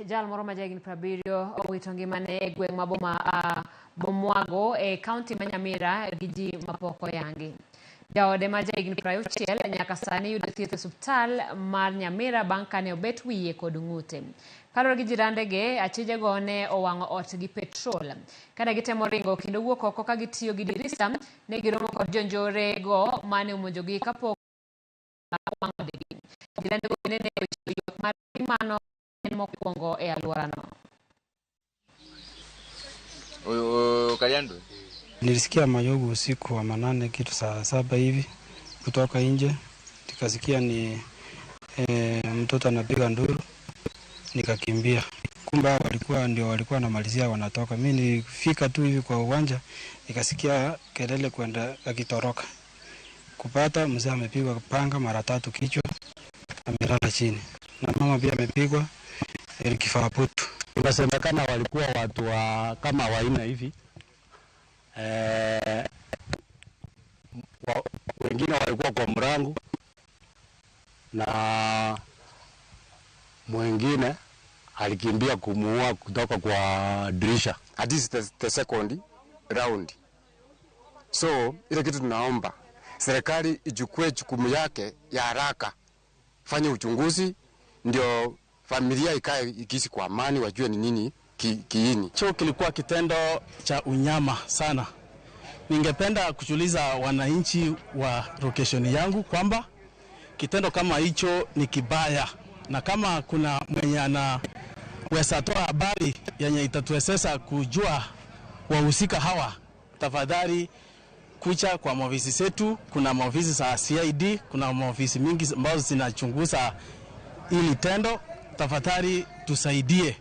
Jal moro ma jahigni 70 owito ngimane e gweng' ma boma Bomwago e kaunti ma Nyamira gi ji mapok oyangi. Jaode ma jahigni 60 nyaka sani yudo thieth e osiptal mar Nyamira bang' kane obet wiye kod ng'ute. Kaluwore gi jirandege, achijego ne owang'o ot gi petrol. Kane gitemo ringo kendo wuok oko ka gitiyo gi dirisa, ne giromo kod jonjore go mane omonjogi kapok owang' odegi. Jirandego bende ne ochiwo ywak margi mano en mokwongo e alworano. Nilisikia mayowe usiku wa manane kitu saa 7 hivi kutoka nje, nikasikia ni mtoto anapiga nduru, nikakimbia. Kumbe hao walikuwa ndio walikuwa wanamalizia wanatoka. Mimi nilifika tu hivi kwa uwanja nikasikia kelele kwenda akitoroka. Kupata mzee amepigwa panga mara 3 kichwa, amelala chini. Na mama pia amepigwa kifaa putu. Inasemekana walikuwa watu wa kama 4 hivi. Wengine walikuwa kwa mlango na mwingine alikimbia kumuua kutoka kwa dirisha. At this is the second round. So ile kitu tunaomba serikali ichukue jukumu yake ya haraka, fanye uchunguzi ndio familia ikae ikiishi kwa amani, wajue ni nini kiini. Hicho kilikuwa kitendo cha unyama sana. Ningependa kujuliza wananchi wa location yangu kwamba kitendo kama hicho ni kibaya, na kama kuna mwenye anaweza toa habari yenye itatuwezesha kujua wahusika hawa, tafadhali kuja kwa maofisi zetu. Kuna maofisi za CID, kuna maofisi mingi ambazo zinachunguza hili tendo. Tafadhali tusaidie.